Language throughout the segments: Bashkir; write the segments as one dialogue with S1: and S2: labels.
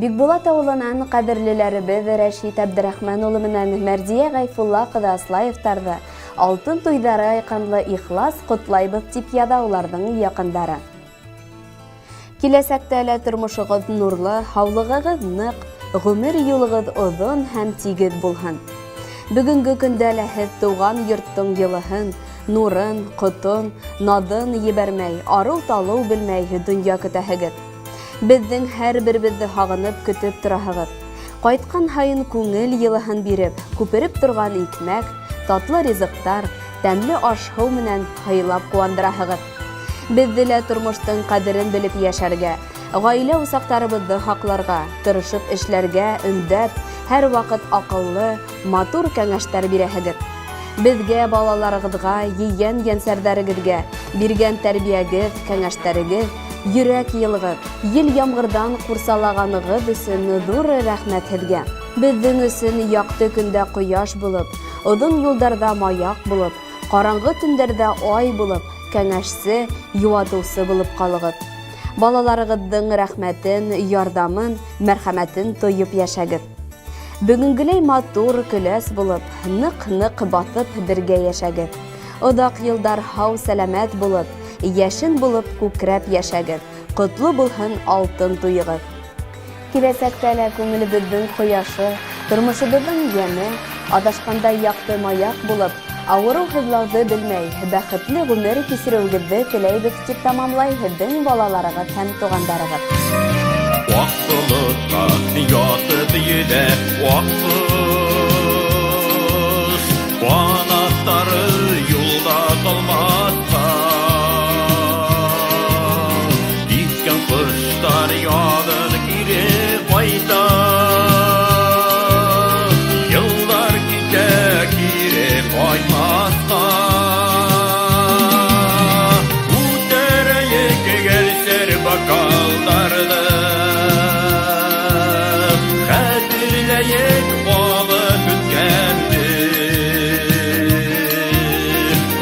S1: Бикбулат ауылынан ҡәҙерлеләребеҙ Рәшит Әбдрахман улы менән Мәрзиә Ғәйфулла ҡыҙы Аслаевтарҙы алтын туйҙары айҡанлы ихлас ҡотлайбыҙ, тип яҙа уларҙың яҡындары. Киләсәктә лә тормошоғоҙ нурлы, һаулығығыҙ ныҡ, ғүмер юлығыҙ оҙон һәм тигеҙ булһын. Бөгөнгө көндә лә һеҙ тыуған йорттоң йылыһын, нурын, ҡотон, наҙын ебәрмәй, арыу-талыу белмәй донъя көтәһегеҙ. Беҙҙең һәр беребеҙҙе һағынып көтөп тораһығыҙ. Ҡайтҡан һайын күңел йылыһын биреп, күпереп торған икмәк, татлы ризыҡтар, тәмле аш-һыу менән һыйлап ҡыуандыраһығыҙ. Беҙҙе лә тормоштоң ҡәҙерен белеп йәшәргә, ғаилә усаҡтарыбыҙҙы һаҡларға, тырышып эшләргә өндәп, һәр ваҡыт аҡыллы, матур кәңәштәр бирәһегеҙ. Беҙгә, балаларығыҙға, ейән-йәнсәрҙәрегеҙгә биргән тәрбиәгеҙ, кәңәштәрегеҙ, йөрәк йылығыҙ, ел-ямғырҙан ҡурсалағанығыҙ өсөн ҙур рәхмәт һеҙгә. Беҙҙең өсөн яҡты көндә ҡояш булып, оҙон юлдарҙа маяҡ булып, ҡараңғы төндәрҙә ай булып, кәңәшсе, йыуатыусы булып ҡалығыҙ. Балаларығыҙҙың рәхмәтен, ярҙамын, мәрхәмәтен тойоп йәшәгеҙ. Бөгөнгөләй матур, көләс булып, ныҡ-ныҡ баҫып бергә йәшәгеҙ. Оҙаҡ йылдар һау-сәләмәт булып, йәшен булып күкрәп йәшәгеҙ. Ҡотло булһын алтын туйығыҙ. Киләсәктә лә күңелебеҙҙең ҡояшы, тормошобоҙҙоң йәме, аҙашҡандай яҡты маяҡ булып, ауырыу-һыҙлауҙы белмәй, бәхетле ғүмер кисереүегеҙҙе теләйбеҙ, тип тамамлай һеҙҙең балаларығыҙ һәм туғандарығыҙ.
S2: Аҡ болотҡа ятып йөҙә аҡ ҡош, ҡанаттары юлда ҡалмаҫҡа. Киткән ҡоштар яҙын кире ҡайта, йылдар китә кире ҡайтмаҫҡа. Күтәрәйек гәлсәр бокалдарҙы, хәтерләйек алып үткәнде.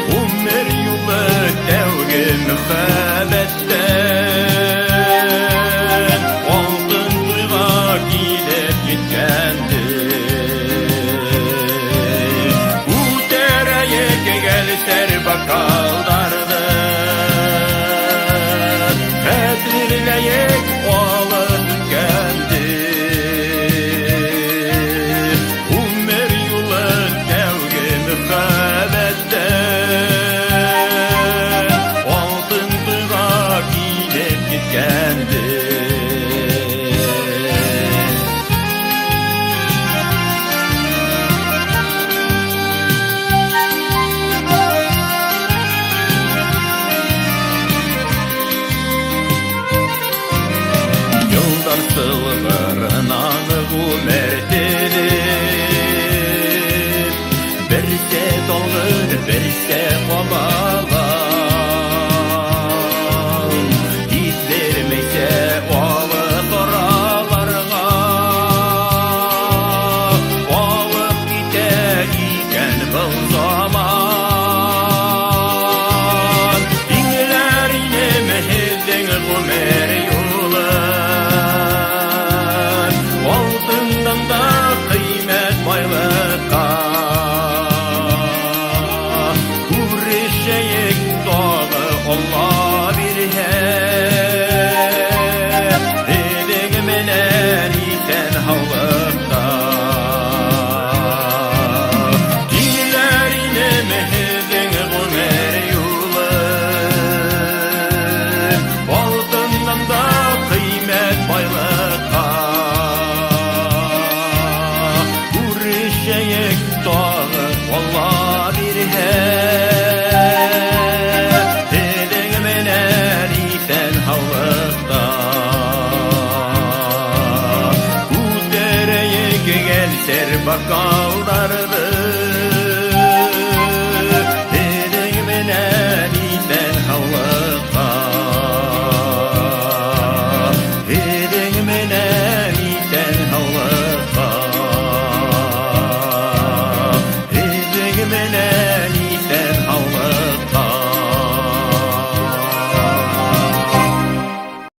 S2: Ғүмер юлы тәүге мөхәббәттән алтын туйға килеп еткәнде. Күтәрәйек гәлсәр бокалдарҙы, хәтерләйек алып үткәнде. Ғүмер юлы тәүге мөхәббәттән алтын туйға килеп еткәнде. Йылдар сылбырынан ғүмер теҙеп, берсә талғын, берсә ҡабалан. Тиҙҙермәйсә алыҫ араларға алып китә икән был заман. Тиңләр инем һеҙҙең ғүмер юлын, алтындан да ҡиммәт байлыҡҡа. Күрешәйек тағы, Алла бирһә, һеҙҙең менән иҫән һаулыҡта. Тиңләр инем һеҙҙең ғүмер юлын, алтындан да ҡиммәт байлыҡҡа. Күрешәйек тағы, Алла бирһә, һеҙҙең менән иҫән һаулыҡта. Күтәрәйек гәлсәр бокалдарҙы,